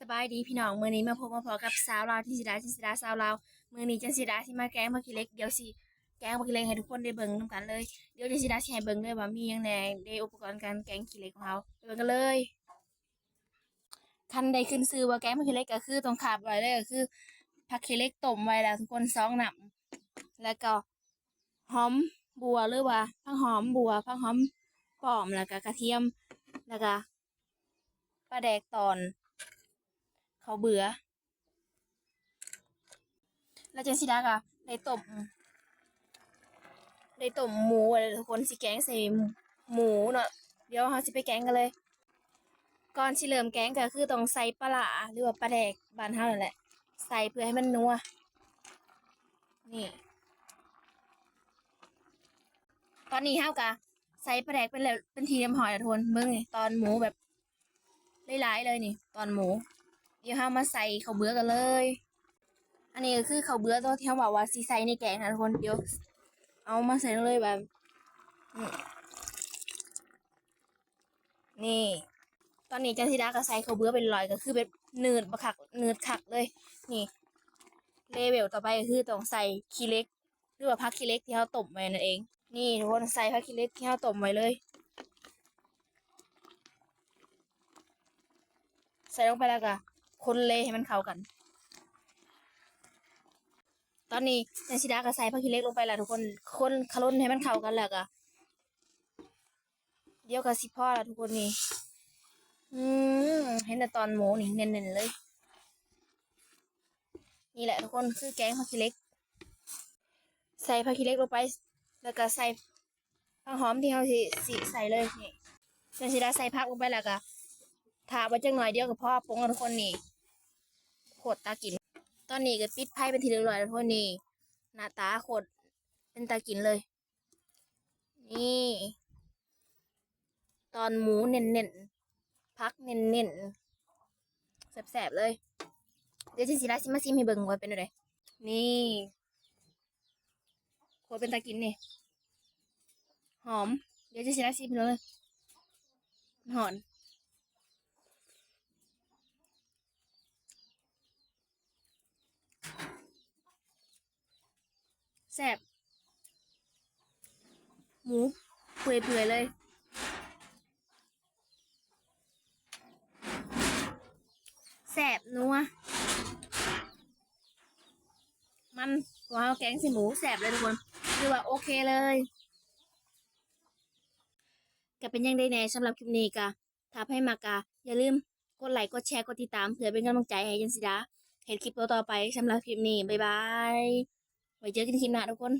ສະບາຍດີພີ່ນ້ອງ ມື້ນີ້ມາພົບມາພໍ້ກັບສາວລາວ ຈັນຊິດາ ຈັນຊິດາສາວລາວ. ມື້ນີ້ຈັນຊິດາຊິມາແກງຜັກຂີ້ເຫຼັກ ດຽວຊິແກງຜັກຂີ້ເຫຼັກໃຫ້ທຸກຄົນໄດ້ເບິ່ງນຳກັນເລີຍ. ດຽວຈັນຊິດາຊິໃຫ້ເບິ່ງເລີຍວ່າມີຫຍັງແດ່ ໃນອຸປະກອນການແກງຂີ້ເຫຼັກຂອງເຮົາ ໄປເບິ່ງກັນເລີຍ. ຄັນໄດ້ຂຶ້ນຊື່ວ່າແກງຜັກຂີ້ເຫຼັກ ກໍຄືຕ້ອງຂາດບໍ່ໄດ້ເລີຍ ກໍຄືຜັກຂີ້ເຫຼັກຕົ້ມໄວ້ແລ້ວທຸກຄົນ ສອງນ້ຳ ແລ້ວກໍຫອມບົ່ວ ຫຼືວ່າຜັກຫອມບົ່ວ ຜັກຫອມປ້ອມ ແລ້ວກໍກະທຽມ ແລ້ວກໍປາແດກຕອນເຂົ້າເບືອ. ແລ້ວຈັນຊິດາກໍໄດ້ຕົ້ມ ໄດ້ຕົ້ມໝູໄວ້ແລ້ວທຸກຄົນ ຊິແກງໃສ່ໝູເນາະ. ດຽວເຮົາຊິໄປແກງກັນເລີຍ. ກ່ອນຊິເລີ່ມແກງກໍຄືຕ້ອງໃສ່ປາຫຼ້າ ຫຼືວ່າປາແດກບ້ານເຮົານັ້ນແຫຼະ ໃສ່ເພື່ອໃຫ້ມັນນົວ. ນີ້ ຕອນນີ້ເຮົາກໍໃສ່ປາແດກໄປແລ້ວເປັນທີ່ຮຽບຮ້ອຍແລ້ວທຸກຄົນ. ເບິ່ງນີ້ ຕອນໝູແບບຫຼາຍໆເລີຍນີ້ ຕອນໝູ. ດຽວເຮົາມາໃສ່ເຂົ້າເບືອກັນເລີຍ. ອັນນີ້ກໍຄືເຂົ້າເບືອຕົວທີ່ເຮົາເວົ້າວ່າຊິໃສ່ໃນແກງນະທຸກຄົນ. ດຽວເອົາມາໃສ່ລົງເລີຍແບບ ນີ້ ຕອນນີ້ຈັນຊິດາກໍໃສ່ເຂົ້າເບືອໄປຮຽບຮ້ອຍ ກໍຄືແບບໜືດບັກຄັກ ໜືດຄັກເລີຍ. ນີ້ ເລເວວຕໍ່ໄປກໍຄືຕ້ອງໃສ່ຂີ້ເຫຼັກ ຫຼືວ່າຜັກຂີ້ເຫຼັກທີ່ເຮົາຕົ້ມໄວ້ນັ້ນເອງ. ນີ້ທຸກຄົນ ໃສ່ຜັກຂີ້ເຫຼັກທີ່ເຮົາຕົ້ມໄວ້ເລີຍ ໃສ່ລົງໄປແລ້ວກໍຄົນເລໃຫ້ມັນເຂົ້າກັນ. ຕອນນີ້ຈັນຊິດາກໍໃສ່ຜັກຂີ້ເຫຼັກລົງໄປແລ້ວທຸກຄົນ ຄົນຄະລົນໃຫ້ມັນເຂົ້າກັນແລ້ວກໍ ດຽວກໍຊິພໍແລ້ວທຸກຄົນນີ້. ອືມ ເຫັນແຕ່ຕອນໝູນີ້ເນັ້ນໆເລີຍ. ນີ້ແຫຼະທຸກຄົນ ຄືແກງຜັກຂີ້ເຫຼັກ ໃສ່ຜັກຂີ້ເຫຼັກລົງໄປ ແລ້ວກໍໃສ່ຜັກຫອມທີ່ເຮົາຊິ ຊິໃສ່ເລີຍ. ນີ້ ຈັນຊິດາໃສ່ຜັກລົງໄປແລ້ວກໍຖ້າໄວ້ຈັກໜ້ອຍ ດຽວກໍພໍປົງແລ້ວທຸກຄົນນີ້ ໂຄດຕາກິນ. ຕອນນີ້ກໍປິດໄຟເປັນທີ່ຮຽບຮ້ອຍແລ້ວທຸກຄົນນີ້ ໜ້າຕາໂຄດເປັນຕາກິນເລີຍ. ນີ້ ຕອນໝູເນັ້ນໆ ຜັກເນັ້ນໆ ແຊບໆເລີຍ. ດຽວຈັນຊິດາຊິມາຊິມໃຫ້ເບິ່ງວ່າເປັນແນວໃດ. ນີ້ ໂຄດເປັນຕາກິນນີ້ ຫອມ. ດຽວຈັນຊິດາຊິມໃຫ້ເບິ່ງເລີຍ ມັນຮ້ອນ. ແຊບ ໝູເປື່ອຍໆເລີຍ ແຊບນົວ ມັນ ພວກເຮົາແກງໃສ່ໝູແຊບເລີຍທຸກຄົນ ຖືວ່າໂອເຄເລີຍ. ກໍເປັນຈັ່ງໃດແດ່ສຳລັບຄລິບນີ້ ກໍ ຖ້າໃຜມັກກໍຢ່າລືມກົດໄລ ກົດແຊ ກົດຕິດຕາມ ເພື່ອເປັນກຳລັງໃຈໃຫ້ຈັນຊິດາເຮັດຄລິບຕໍ່ໆໄປ. ສຳລັບຄລິບນີ້ ບາຍບາຍ ໄວ້ເຈີກັນຄລິບໜ້າທຸກຄົນ.